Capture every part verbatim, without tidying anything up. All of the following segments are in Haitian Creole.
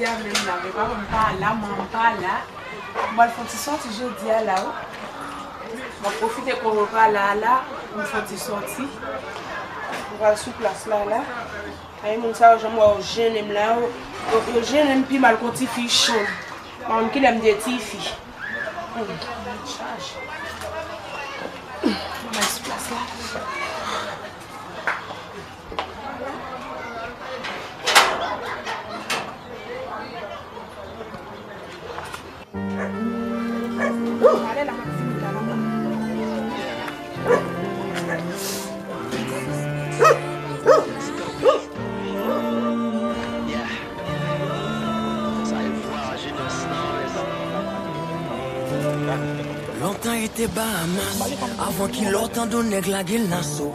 Menm la, men papa m pa la, manman m pa la. M pral fè yon ti sòti jodi a la, wi. M ap pwofite kòman pa la a la, pou m fè yon ti sòti. M pral sou plas la, la. Ay, moun sa yo, jan m wè yo jennen m la, yo, yo, yo jennen m pi mal ke yon tifi chanm. Pa konn kilè m te tifi. Hmm, chaje. M al sou plas la. Lontan e te Bahamas, avan kilè w tande yon nèg lage l Naso.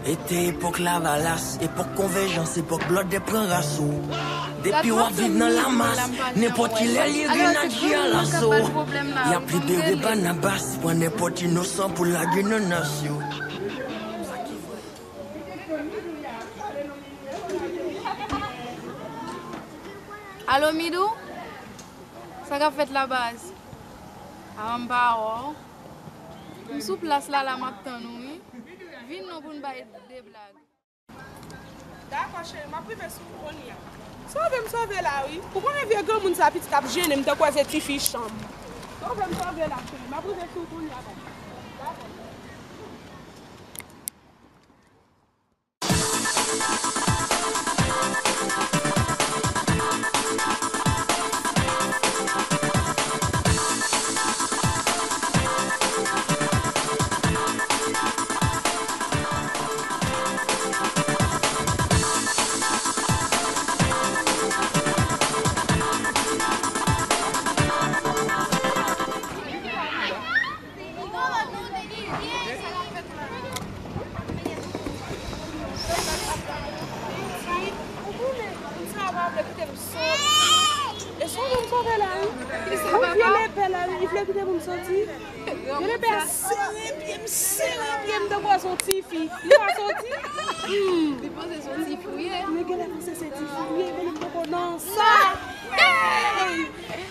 E te epòk Lavalas, epòk konvèjans, epòk blòdè pran raso. Depi w ap viv nan lamas, nenpòt kilè li vin ak ji a laso. Y ap libere Banabas, pran nenpòt inosan pou lage nan nas yo. Alo, Midou? Sa k ap fèt la, baz? A, m pa wè w. M sou plas la, la, m ap tann ou, wi. Vin non pou n bay de blag. Dakò, cheri, m ap rive sou ou kounye a. Sove m sove la, wi. Ou konnen vye granmoun sa pitit ap jennen m tankou se tifi chanm. Sove m sove la, cheri. M ap rive sou ou kounye a, baz. Dakò. Sa pa vle kite m soti. E sove m sove la, wi. Yon vye lepè la, wi. Li vle kite pou m soti. Vye lepè a sere pye m, sere pye m tankou se yon tifi. Li pa soti. Hmm. Li panse se yon tifi, wi. Men genlè panse se tifi, wi. Men li poko nan sa. Hey!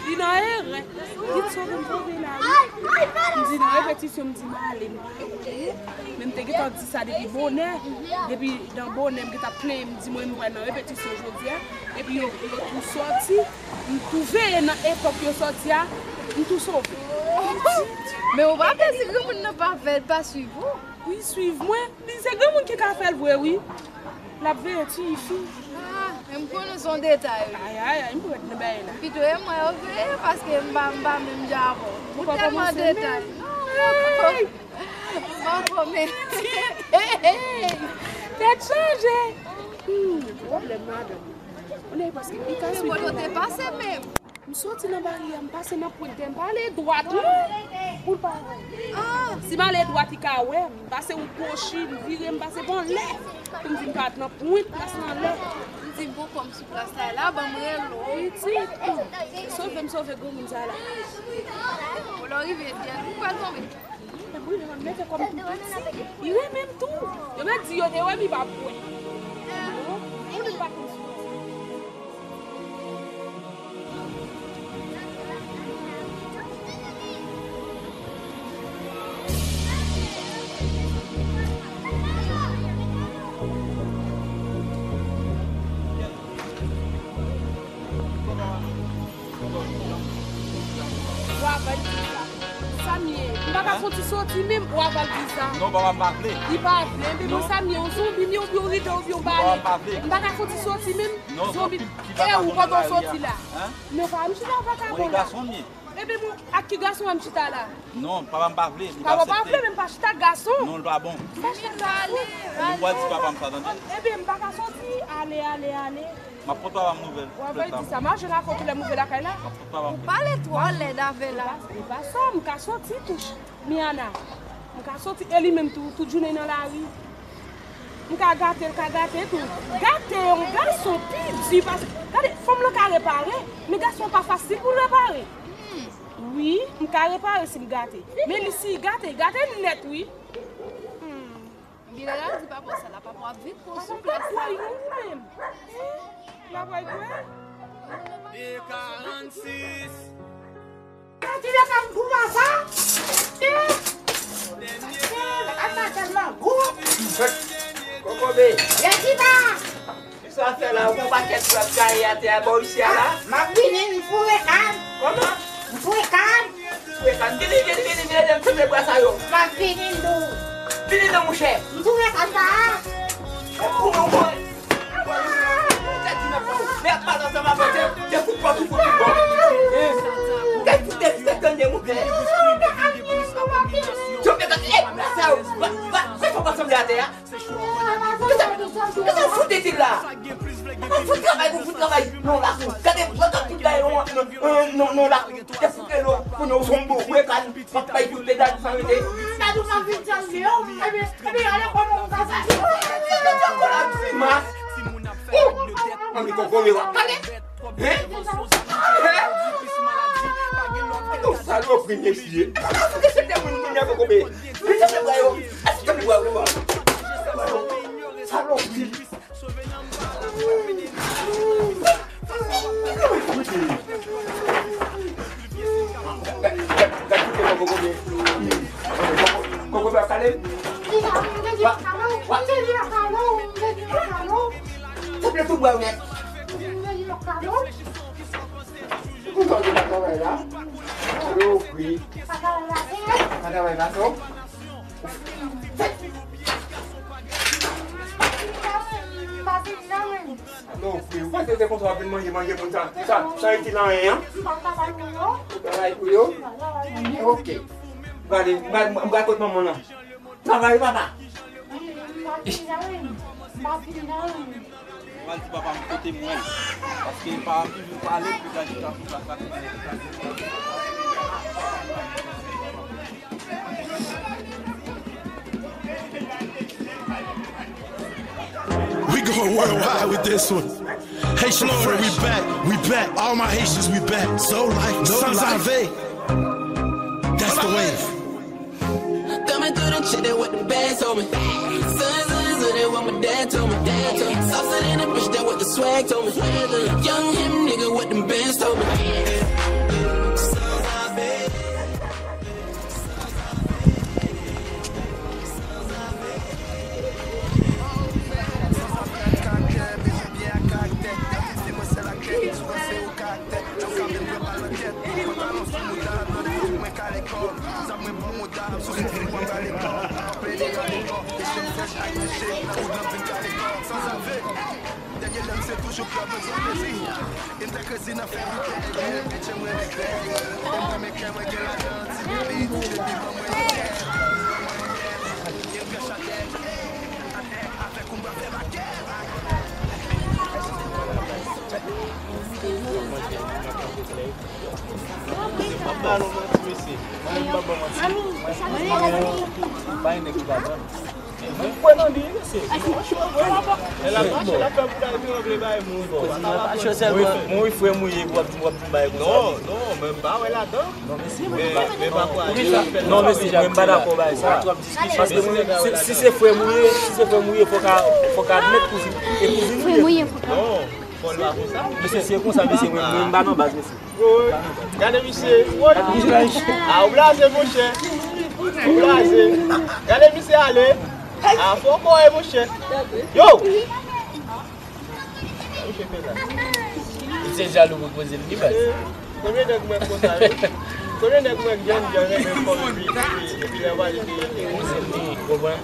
Li nan erè. Li sove m sove la, wi. M di nan repetisyon, m di m ale. Men m te gentan di sa depi bonè. Depi nan bonè, m gentan plenyen, m di mwen m pral nan repetisyon jodi a. Epi yo, yo tou sòti. M tou veye nan epòk yo sòti a. M tou sove. Men ou pa vle di granmoun nan pa vle pa swiv ou? Wi, swiv mwen. Li se granmoun ki ka fè l vre, wi. L ap veye tifi. Ah, men m konnen se yon detay, wi. Ay, ay, ay, m prèt nan bagay la. Pito e mwen yo veye, paske m pa, m pa menm jan avè w. Ou tèlman detay. Non, m pa ko-, m pa ko-, men. Tèt chaje. Hmm, pwoblèm madanm. Ou ne paske li ka swiv. Se kote w te pase menm. M soti nan baryè, m pase nan pwent tè, m pa ale dwat, non. Pou l pa wè. Ah, si m ale dwat, li ka wè m. M pase wout Kwochi, m vire, m pase bò anlè. Pou m vin pa nan pwent plas nan anlè. M di, "Bon, kòm sou plas la, la, ban m rele w." Pitit, sove m, sove granmoun sa la. Bon, lè w rive, di, ou pral tonbe. Wi, men mwen mete kòm tou piti. Li renmen m tou. Yo mèt di yo te wè m, li pa kwè. Bon, moun li pa konn sou. Wa va di sa. Sa m ye? M pa ka soti soti menm, wa va di sa. Non, papa m pa vle. Li pa vle, men bon, sa m ye, yon zonbi m ye, oubyen yon ridè, oubyen yon balèn. Papa m pa vle. M pa ka soti soti menm, zonbi. E ou kote w soti la? Non, pa m chita vakabon la. Mwen gason m ye. Ebyen, bon, ak ki gason w ap chita la? Non, papa m pa vle, li pa aksepte. Papa pa vle, men m pa chita ak gason. Non, l pa bon. M pa chita ak gason. Ou pral di papa m sa, tande? Ebyen, m pa ka soti, ale, ale, ale. M ap pot papa m nouvèl. Ou ap di sa, mache la, fò tou lè move lakay la. M ap pot papa m. Ou pale twò lèd avè l la. E pa sa, m ka soti tou, Miana. M ka soti, e li menm tou, tout jounen nan lari. M ka gate l, ka gate tou. Gate yon gason pi di pase. Gade, fanm lan ka repare, men gason pa fasil pou l repare. Wi, m ka repare si m gate. Men li si gate, gate nèt wi. Hmm. Bilal di papa sa la, papa ap vin pran sou plas la. Papa pa kwè yon menm. Papa pa kwè. Ti lekòl m pou papa. Papa tèlman gou. Kokobe. Lè di ba. Kisa w ap fè la? Ou gon pakèt dwòg kaye atè a bò isi a la? M ap vini, m foure kann. Kòman? M foure kann. Foure kann. Vini, vini, vini, vini, lè m fèmen bwa sa yo. M ap vini, m tou. Vini non, monchè. M foure kann sa a. Ou, ou, ou, ou. Ou tèt di nan kò w. Lè ap pale ansanm avè w, te, te fout pòt ou fout li bon. Te fout, te, te tande, monchè. Tchonpe, tande, e, sa yo, va, va, va, fè w pa sanble atè a. Kisa, kisa w fout isit la? Ou fout travay, ou fout travay. Non, la, gade, gade tout bagay, non, non, non, non, la, te fout dlo, kounye a w se yon bon, wi, kan, w ap bay tout medal san rete. Gade, w ap vin tande yo, epi, epi, gade kòman w ka sa. Mas. Oh! Ann, kokobe w ap pale. Hein? Hein? Ou salopri, mesye. Ou te se te moun moun nan kokobe. Li te fè bwa yo. Li te fè bwa yo. Salopri. Gad, gad, gad, kokobe. Kokobe ap kale. Wa, wa. Te vle tout bwa yo nèt. Kontan de pa travay la. Yo, wi. Pa travay la, se. Pa travay la, se. Non, wi, ou panse se konsa w ap vin manje, manje moun sa, sa, sa itil anyen, an? Ou travay pou yo? Ok. M prale, m prale, m prale kot manman w lan. Travay, papa. M pral di papa m kote mwen. Paske papa m toujou pale, pou gade sa, pou sa, sa. We going worldwide with this one. Haitian Fresh, we back, we back. All my Haitians, we back. So life, no Sans life. Ave. That's the wave. Coming through the chick that with the bands on me. Son, son, son, that what my dad told me. Dad told me. Saucer than a bitch that with the swag told me. Young him nigga with them bands told me. M ap ba nou manti, mesye. Mwen menm m pa ba manti. Mwen menm m pa ba manti. Pa gen nèg ki pa ban. Mwen kwè nan li, mesye. Lè l ap mache, l ap fè pou l al vin angle bay moun. Mwen wi, frè m ou ye, w ap di, w ap di m bagay konsa. Non, non, men m pa wè ladan. Non, mesye, mwen pa kwè. Non, mesye, mwen m pa dakò bay sa. Paske mwen, si, si se frè m ou ye, si se frè m ou ye, fòk a, fòk a admèt kouzin, e kouzin ou ye. Non. Mesye, se konsa, mesye, mwen, mwen m pa nan baz, mesye. Gade misye. A, ou blaze, monchè. Ou blaze. Gade misye ale. A, fò kò e, monchè. Yo! Misye jalou pou koze l, li baz. Konbyen nèg mwen konsa, yo? Konbyen nèg mwen k jèn, jèn, renmen kò epi, epi, epi lè w ale te, te koze l, li konprann?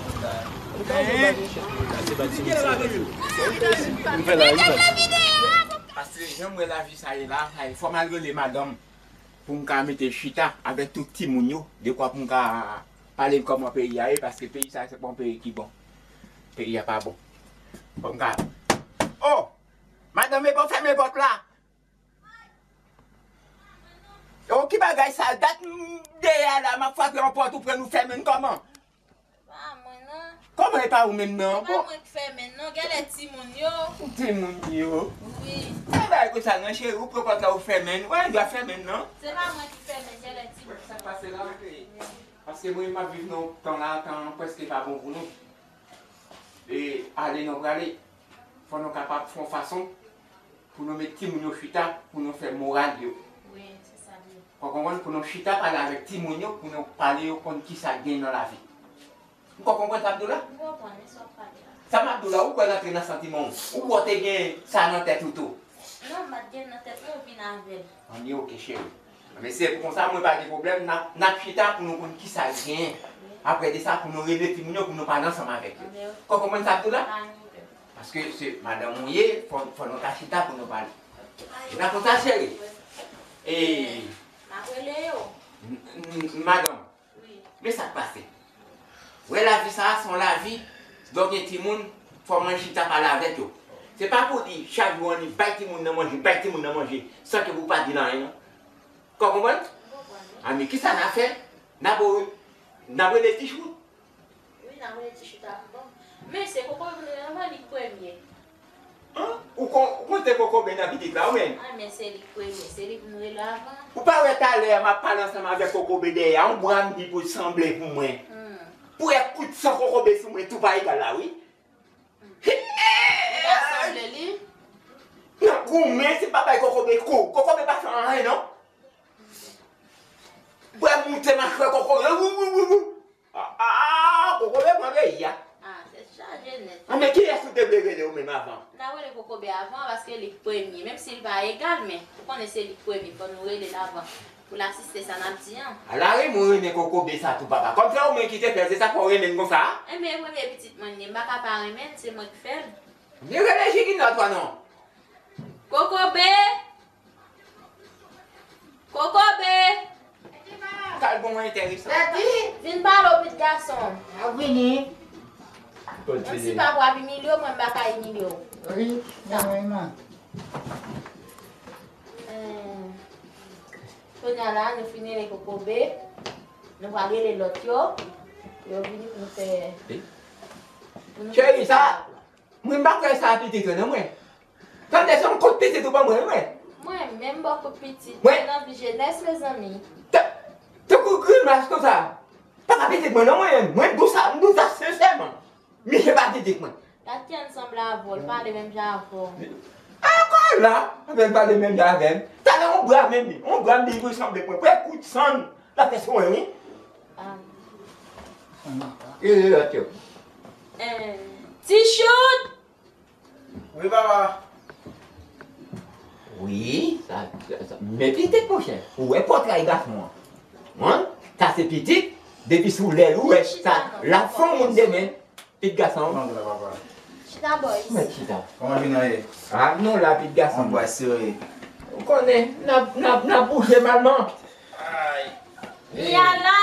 Paske jan m wè lavi sa ye la, sa ye, fò m al rele madanm pou m ka mete chita avèk tout timoun yo, dekwa pou m ka pale l kòman peyi a ye, paske peyi sa se pa yon peyi ki bon. Peyi a pa bon. Fò m ka, oh! Madanm, epa w fèmen pòt la? Oh, ki bagay sa? Dat m dèyè a la, m ap frape yon pòt, ou pran nou fèmen n kòman? Pa mwen, non. Kòman e pa ou menm, non? Se pa mwen ki fèmen, non. Genlè timoun yo. Timoun yo? Wi. Sa bay konsa, non, cheri, ou pran pòt la, ou fèmen. Ou pa gen dwa fèmen, non. Se pa mwen ki fèmen, genlè timoun yo. Sa k pase la, ok? Paske mwen, m ap viv nan tan la, tan an prèske pa bon pou nou. E ale nou prale. Fò nou kapab fè yon fason Pou nou met timoun yo chita, pou nou fè moral yo. Wi, se sa m ye. Ou konprann? Pou nou chita pale avèk timoun yo, pou nou pale yo konn kisa k gen nan lavi. Ou konprann sa m di w la? M konprann, men sa w ap pale la. Sa m ap di w la, ou kwè l antre nan santiman w? Ou kwè w te gen sa nan tèt ou tou? Non, m pa t gen nan tèt mwen, ou vin avè l. Anben, oke, cheri. Men se pou konsa, mwen pa gen pwoblèm, n ap, n ap chita pou nou konn kisa k genyen. Apre de sa, pou nou rele timoun yo, pou nou pale ansanm avèk yo. Anben, oke. Ou konprann sa m di w la? Pa gen pwoblèm. Paske se madanm ou ye, fò, fò nou ka chita pou nou pale. E pa konsa, cheri? E, m ap rele yo. M, m, madanm, wi. Men sa k pase. Wè lavi sa a, se yon lavi, lè w gen timoun, fò mwen chita pale avèk yo. Se pa pou di, chak jou annik bay timoun nan manje, bay timoun nan manje, san ke pou pa di l anyen, non. Ou konprann? M konprann. A, men kisa n a fè? N ap, n ap rele Tichout. Wi, n a voye ti chita pou bon. Men se Kokobe pou nou rele anvan, li k premye. An? Ou kon, ou konte Kokobe nan pitit la, ou menm? A, men se li k premye, se li pou nou rele anvan. Ou pa wè talè a m ap pale ansanm avèk Kokobe dèyè a, yon bra m di pou l sanble pou mwen. Hmm. Pou wè kout san Kokobe sou mwen, tou pa egal la, wi. Li ka sanble li. N ap goumen, se pa bay Kokobe kou. Kokobe pa fè anyen, non. Pou wè moute machwè Kokobe. Wou, wou, wou, wou. Ah, ah, Kokobe pran peyi a. Ah, tèt chaje nèt. Ah, men kiyès ou te vle rele ou menm avan? M ta rele Kokobe avan, paske li k premye. Menm si l pa egal, men ou konnen se li k premye, fò nou rele l avan. Pou l asiste sa n ap di an. Ala wi, mwen renmen Kokobe sa tou, papa. Kòm se ou menm ki te fè l, se sa k fè w renmen l konsa a? Enben, premye pitit mwen li ye, m pa ka pa renmen l, se mwen k fè l. Men rele Jiginòt, non. Kokobe! Kokobe! Sa l bon enteresan. Tati, vin pale w, pitit gason. A vini. Menm si papa w ap imilye w, mwen m pa ka imilye w. Wi, mwen menm. Eh, kounye a la, nou fin rele Kokobe. Nou pral rele lòt yo. Yo vini pou nou fè. Cheri, sa, mwen m pa kwè sa pitit ou non, mwen. Tande se yon kout pitit ou ban mwen, mwen. Mwen menm ba w kout pitit. Mwen nan vi jenès, mezanmi. Tankou grimas konsa. Pa ka pitit mwen non, mwen. Mwen m di w sa, m di w sa sensèman. Misye pa pitit mwen. Tatian sanble avè w, l pale menm jan avè w. Ankò la, anben l pale menm jan avè m. Talè yon bra menm li, yon bra m di pou l sanble mwen. Pou kout sann l ap fè sou mwen, wi. Ah. E lòt yo. Eh, Tichout! Wi, papa. Wi, sa, sa, sa, men pitit, monchè. Ou wè pòtray gason an. Wi, sa se pitit, depi sou lèl ou wè sa, l ap fè yon moun demen. Pitit gason. Kòman w la, papa? Chita, boy. Mèt chita. Kòman jounen an ye? Ah, nou la, pitit gason. Anbwase, wi. Ou konnen, n ap, n ap, n ap bouje malman. Ay. Miyala.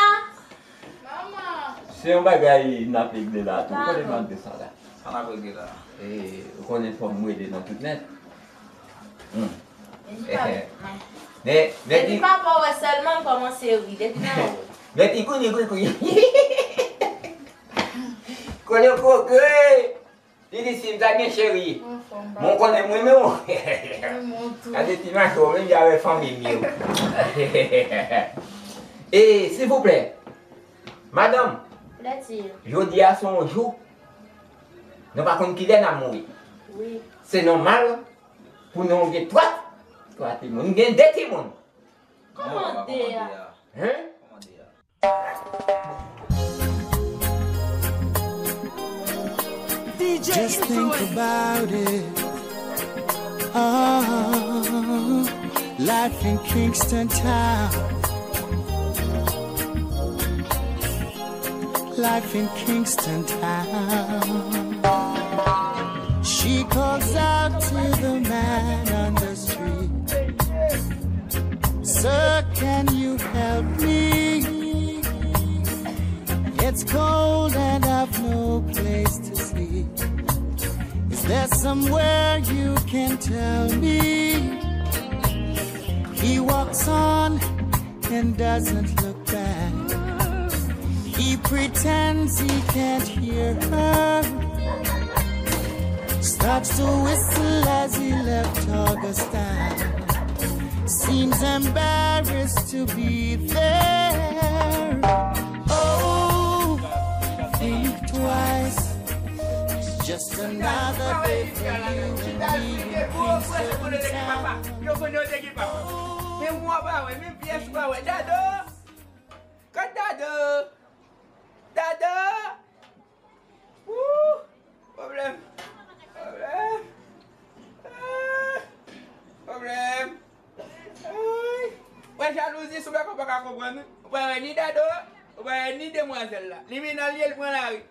Manman. Se yon bagay n ap regle la tou. Kote m ap de sa la? Sa n ap regle la? E, ou konnen fò m rele nan tout nèt. Hmm. Epi pa, men, men, men epi di papa wè sèlman m kòmanse ri. Depi nan men ti kouni kouni kouni. Konnen koke. Li di si m ta gen cheri. Mwen fò m pa. Mwen konnen mwen menm. Mwen tou. Gade ti mache w menm jan avè fanmi m yo. E, silvouplè, madanm, jodi a se yon jou, nou pa konn kilè n ap mouri. Wi. Se nòmal pou nou gen twa, twa timoun. M gen de timoun. Kòman de a? Hein? Just think about it. Oh, life in Kingston town. Life in Kingston town. She calls out to the man on the street. Sir, can you help me? It's cold and I've no place to sleep. Is there somewhere you can tell me? He walks on and doesn't look back. He pretends he can't hear her. Starts to whistle as he left Augustine. Seems embarrassed to be there. Oh, think twice. Just another day for you and me in peace every time. Yo konnen yo te gen papa. Men mwen pa wè, men pyès pa wè. Dado! Kot Dado? Dado! Wouh! Pwoblèm! Pwoblèm! Ah! Pwoblèm! Ay! Wè jalouzi sou bèk ou pa ka konprann wi. Ou pa wè ni Dado, ou pa wè ni demwazèl la. Li vin nan lye, li pran lari.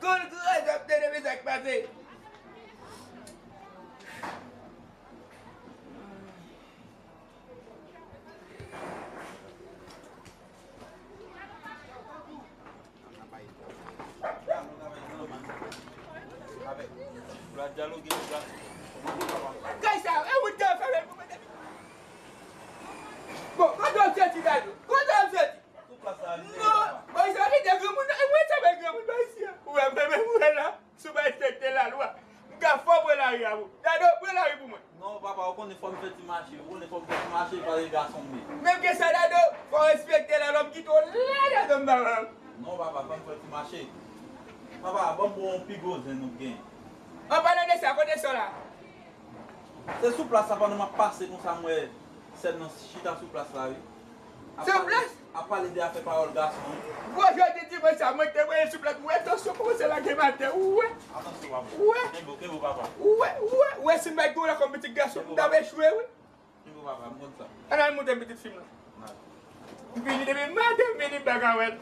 Kou l gwo zòt tande men sa k pase. Kay sa, e ou te fè pou mete. Bon, kote w soti, Dado? Kote w soti? Non, bon, sa ki te granmoun nan, e mwen sa bay granmoun bay isi a. Ou wè, mwen menm, ou wè la. Sou pa respekte lalwa. M ka fò pran lari a pou. Dado, pran lari pou mwen. Non, papa, ou konnen fò m fè ti mache. Ou konnen fò m fè ti mache, pale gason m ye. Menm ke sa, Dado, fò w respekte lalwa. M kite w la, Dado, m pa wè w. Non, papa, fò m fè ti mache. Papa, ban m bon yon pi gwo zen nou gen. An palan de sa, kote sa la? Se sou plas la, pandan m ap pase konsa, m wè sè m nan chita sou plas la, wi. Sou plas? Ap pale de afè pawòl gason, wi. Gwo jodi dimanch sa, mwen te voye sou plas, ou wè tansyon kòmanse lage m atè, ou wè. Atansyon, papa. Ou wè. Kenbe w, kenbe w, papa. Ou wè, ou wè, ou wè si m pa t gen w la kòm pitit gason, m t ap echwe, wi. Kenbe w, papa, m konn sa. Ann al moute pitit fi m nan. Ann al. M vini depi maten, m vini m pa ka wè l.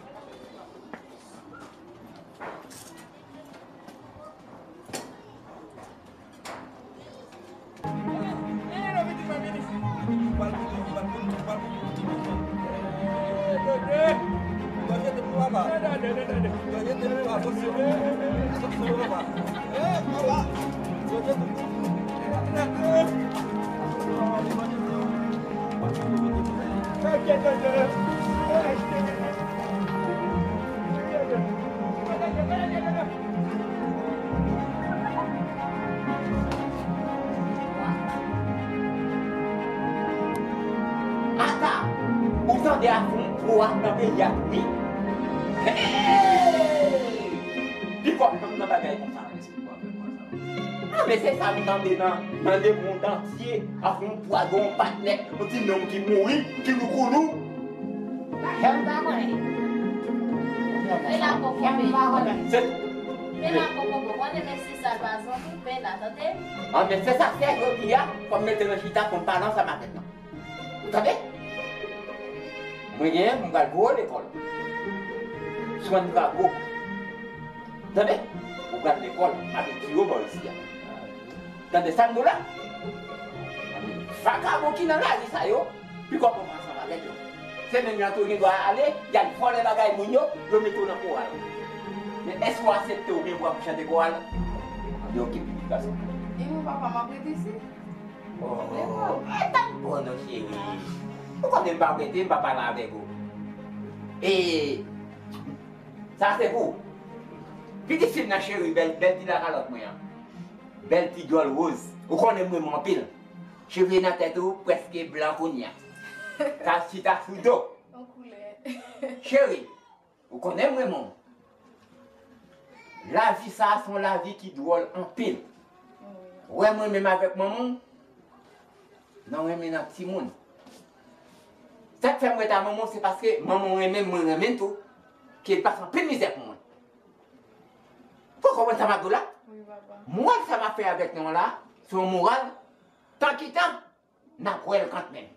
Ata, ou tande afwon pou ap nan peyi a tou wi. Hey! Pi kòb menm nan bagay konsa. Ah, men se sa m tande nan, nan lemonn antye. Afwon pou al gen yon patnè, yon ti nonm ki mouri, ki loukoulou. Lajan m pa konnen. Men la koko pe. Se men la koko pe. Konnen men si sa pa zanmi, men la tande. Ah, men se sa k fè jodi a, fò m mete nan chita pou m pale ansanm avèk nou. Ou tande? Mwen genyen pou m pral voye w lekòl. Swen m pral gwo. Tande? Ou pral lekòl, m ap etire w bò isi a. Tande sa m di w la? Vakabon ki nan lari sa yo, pi kòb mwen ansanm avèk yo. Se menm jan tou yo gen dwa ale, y al vòlè bagay moun yo, yo mete w nan koral. Men èske w aksepte w gen dwa pou chante koral? Ann okipe pitit gason. E mwen papa m ap rete isi. Oh, oh, oh. E tann bon non cheri. Ou konnen m pa prete, m pa pale avèk ou. E sa se pou ou. Pitit fi m nan cheri, bèl, bèl ti lakalòt mwen an. Bèl ti djòl woz. Ou konnen m renmen w anpil. Cheve nan tèt ou prèske blan kounye a. Sa chita sou do. Yon koulè. Cheri, ou konnen m renmen w. Lavi sa a se yon lavi ki dwòl anpil. Wi. Wè mwen menm avèk manman w, nan renmen nan timoun. Sa k fè m ret a manman w, se paske manman w renmen m, mwen renmen l tou, ke l pase anpil mizè pou mwen. Ou konprann sa m ap di w la? Wi, papa. Moral sa m ap fè avèk nou an la, se yon moral, tan ki tan, n ap wè l kantmenm.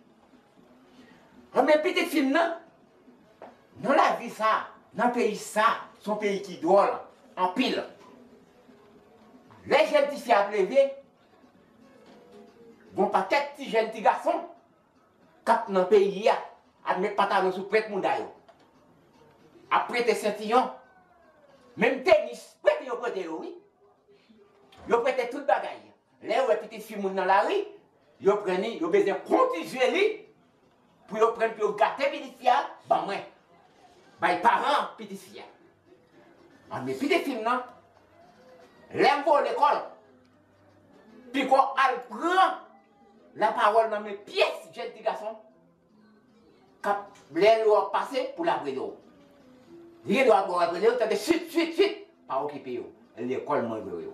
Anben, pitit fi m nan, nan lavi sa, nan peyi sa, se yon peyi ki dwòl anpil. Lè jèn ti fi ap leve, gon pakèt ti jèn ti gason k ap nan peyi a, ap met pantalon sou pwent mouda yo, ap prete sentiyon, menm tenis, prete yo prete yo, wi. Yo prete tout bagay. Lè yo wè pitit fi moun nan lari, yo pran li, yo bezwen kontizye li pou yo pran l, pou yo gate pitit fi a ban mwen. Bay paran pitit fi a. Anben, pitit fi m nan, lè m voye l lekòl, piko al pran lapawòl nan men pyès jèn ti gason k ap, lè yo ap pase, pou l ap rele w. Li gen dwa ap rele w, tande, swit, swit, swit, pa okipe yo. Lekòl mwen voye yo.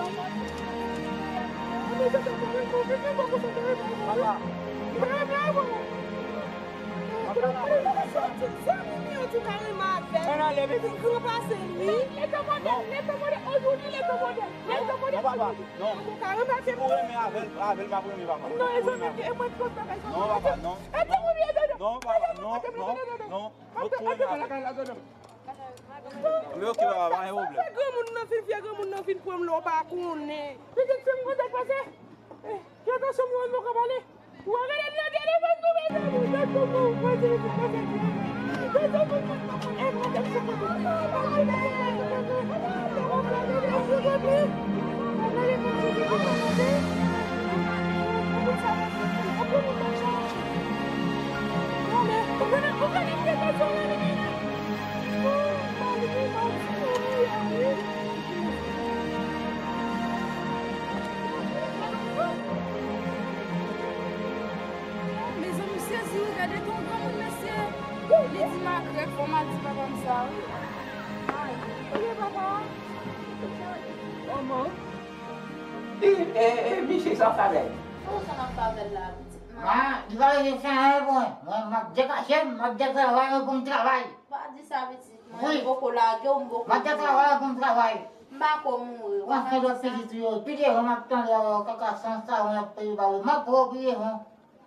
Papa. Zanmi m yo tou ka renmen avè l. Li gran pase li. Letan modèl, letan modèl, ojoude letan modèl. Letan modèl. Non, papa, non. Ou ka renmen avè l. Si ou renmen avè l, avè l, m ap renmen papa. Non, e zanmi m, e mwen ki konn bagay sa. Non, papa, non. Ede mwen, ede, ede. Non, papa, non, non, non. Mwen tou renmen avè l. Men oke, papa, pa gen pwoblèm. Fè granmoun nan vin, fè granmoun nan vin pran m lè w pa konnen. Pitit fi m kontak pase. Fè atansyon, mwen mwen ka pale. Ou a gade nan telefòn nou, mezanmi, gade pou mwen, mwen di pou mwen fè. Gade pou mwen, mwen mwen fè. Mezanmi, m sezi wi, gade ton granmoun, mesye. Li di makrèk, fò m al di papa m sa wi. Ay, oke papa. Kòman? E, e, e, misye, sa w fè avè l? Kòman sa m ap fè avè l la, pitit mwen? Ma, li pa vle fè anyen pou mwen. Mwen, m ap dekache m, m ap dètravay mwen pou m travay. Pa di sa, pitit mwen. Wi. M poko lage w, m poko mouri. M ap dètravay mwen pou m travay. M pa ko mouri. W ap fè lòt pitit ou yo. Pi devan, m ap tande yo, kaka san savon y ap peye ba yo. M ap pran pi devan.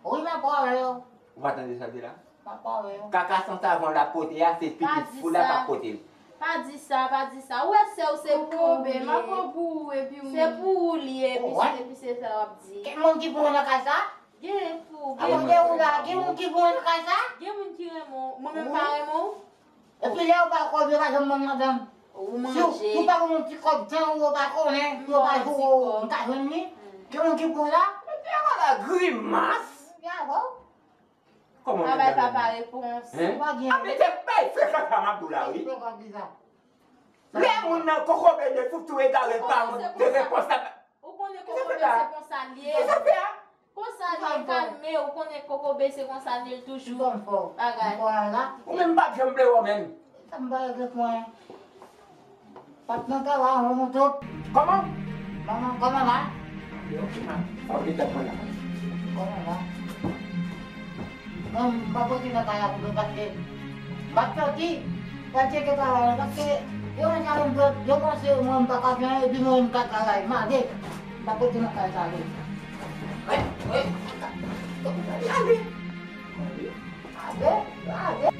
Wi, m ap pran avè yo. Ou pa tande sa l di la? M ap pran avè yo. Kaka san savon l ap pote a, se pitit fou la k ap pote l. Pa di sa, pa di sa. Ou wè sè w se pou ou li ye. M ap pran pou ou epi ou. Se pou ou li ye, epi se, epi se sa w ap di. Gen moun ki pou mwen nan kay sa? Gen pou, gen moun. Gen moun ki pou mwen nan kay sa? Gen moun ki renmen w. Mwen menm pa renmen w. Epi lè ou pa koze, pa janm ban m madanm. Ou manje. Si w pa gen yon ti kòb tan ou pa konnen, si w pa jwe, ou ka jwenn li. Gen moun ki pou la. Mete yon bagay grimas. Ya, bon. Kòman pa bay papa repons. Hein? Ou pa gen. A, mete bay frekan sa m ap di w la, wi. Frekan bizarre. Lè moun nan kokobe de foutou egare l pa te repons la. Ou konnen kokobe se konsa l ye. Kisa fè a? Konsa l ye, kalme, ou konnen kokobe se konsa l ye toujou. Bagay. Ou menm pa janm vle wè menm. Sa m pa regle pwen. Patnè travay an, ou tout. Kòman? Manman, kòman va? Yo, sa w te tèt mwen la. Kòman va? Non, m pa pote nan kay la pou nou paske m ap soti, pa tcheke travay la, paske yo menm sa menm, yo panse mwen m pa ka fè anyen, epi mwen m ka travay, mande. M pa pote nan kay sa vre. Wi, wi. Gade. Gade, gade.